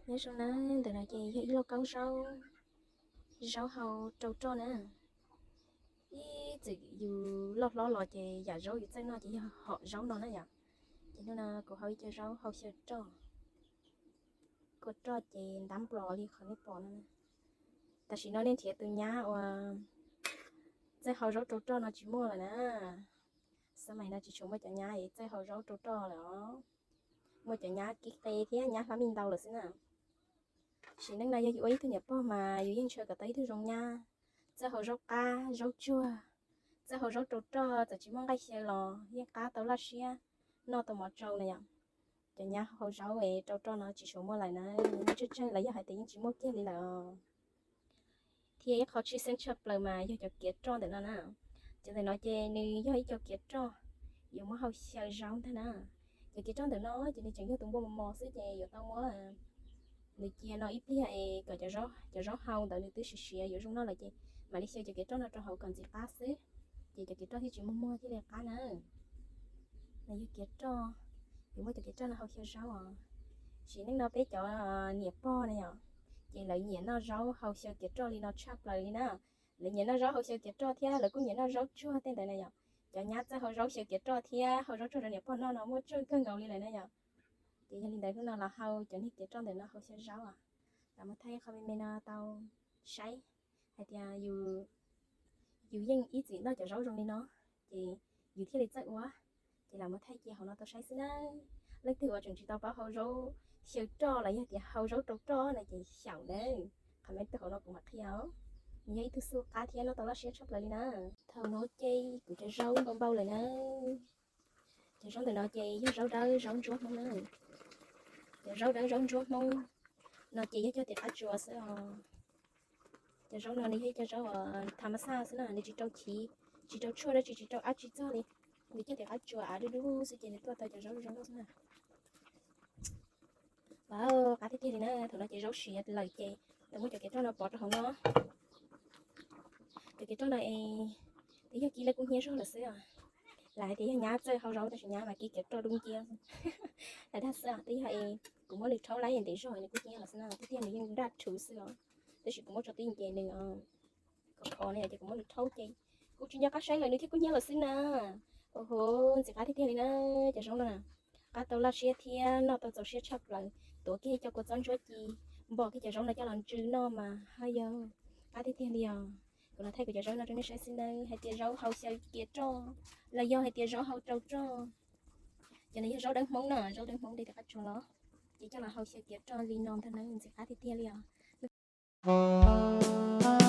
Nyob zoo na, ntawm no ces yog ib lauj kaub zaub, zaub hau rau roj na. Ib txwm yus loj hlob los ces yam zaub yus txawj noj ces yog hom zaub no na yom. Ces hnub no kuv hau ib co zaub hau xyaw roj, kua roj ces ntab nplos li qhov nej pom no. Tam sim no nej nrhiav tus nyab uas txawj hau zaub rau roj no tsis muaj lawm na. Xab mais no tsis tshua muaj cov nyab txawj hau zaub rau roj lawm os. Muaj cov nyab kib qe thiab nyab hlab mij ntau lawm xwb na. Sim neej no yog yus ua ib tug niam pog mas yus yeej ntshaw kom tau ib tug zoo nyab, txawj hau zaub qab zaub tsuag, txawj hau zaub rau roj, txawm tsis muaj nqaij xyaw los yeej qab tau laj siab, noj tau mov tsau na yom. Cov nyab hau zaub rau roj no tsis tshua muaj lawm na, tsawg tsawg los yog hais tias yeej tsis muaj kiag li lawm. Thiab ib qho tshwj xeeb tshaj plaws mas yog cov kiav roj ntawm no na. Cov ntawm no ces nws yog ib co kiav roj yuav muab hau xyaw zaub ntag na. Cov kiav roj ntawm no ces nws tseem yog tus npua mos mos xwb ces yuav tau muab nws cia no ib pliag es kom cov zaub hau ntawd nws twb siav siav yuav zoo noj lawm ces mam li xyaw cov kiav roj no rau hauv kom ntxim qab xwb. Ces cov kiav roj thiaj tsis muag muag thiaj li qab na. No yog kiav roj, yuav muab cov kiav roj no hau xyaw zaub os. Sim neej no peb cov niam pog na yom, ces lawv nyiam noj zaub hau xyaw kiav roj li no tshaj plaws li na. Lawv nyiam noj zaub hau xyaw kiav roj thiab lawv kuj nyiam noj zaub tsuag tej ntawd na yom. Cov nyab txawj hau zaub xyaw kiav roj thiab hau zaub tsuag rau niam pog noj no muaj tsawg kawg nkaus li lawm na yom. Ces yog li ntawd hnub no los hau cov niag kiav roj ntawm no hau xyaw zaub os. Los mus thaij qhov me me no tau saib hais tias yus yeej ib txwm noj cov zaub zoo li no, ces yus thiaj li txawj ua. Ces los mus thaij cia hauv no tau saib xwb na. Leej twg uas tseem tsis tau paub hau zaub xyaw roj los yog tias hau zaub rau roj no ces xyaum na, comment tuaj hauv no kuv mam qhia os. Nws yog ib tug xuj qab thiab noj tau laj siab tshaj plaws li na. Thaum no ces kuv cov zaub npau npau lawm na. Cov zaub ntawm no ces yog zaub dawb zaub ntsuab Hmoob na. Cov zaub dawb zaub ntsuab Hmoob no ces yog cog tim qab tsuas xwb os. Cov zaub no nws yog cov zaub tham mas xaj xwb na, nws tsis rau chiv, tsis rau tshuaj dab tsi, tsis rau dab tsi txog li. Nws cog tim qab tsuas av dub dub xwb ces nws tuaj tau cov zaub zoo nkauj xwb na. Wow, qab tiag tiag li na. Thaum no ces zaub siav lawm ces tau muab cov kiav roj no pov rau hauv no. Cov kiav roj no es twb yog kib lawv kub hnyiab zog lawm xwb os. Lam hais tias yog nyab txawj hau zaub tab sis nyab mas kib kiav roj dub nciab. Lam dag xwb os, twb yog es kuv muab nws rhaub laib ntev zog nws kub hnyiab lawm xwb na, tiag tiag nws yeej daj rhuv xwb os. Tab sis kuv muab tso twj ywm ces nws khov khov ne ces kuv muab nws rhaub ces kuv tsis nco qab saib lawm nws thiaj kub hnyiab lawm xwb na. Ua ho ntxim qab tiag tiag li na, cov zaub no na. Qab tau laj siab thiab noj tau txaus siab tshaj plaws, tuav kiag cov kua txob ntsuab ci, npog kiag cov zaub no coj los ntsw noj mas ha yog qab tiag tiag li os. Kuv los thaij kuv cov zaub no rau nej saib xwb nawb, hais tias zaub hau xyaw kiav roj los yog hais tias zaub hau rau roj. Cov no yog zaub dawb Hmoob na, zaub dawb Hmoob de tim qab tsuas los, ces coj los hau xyaw kiav roj li no ntag na, ntxim qab tiag tiag li os.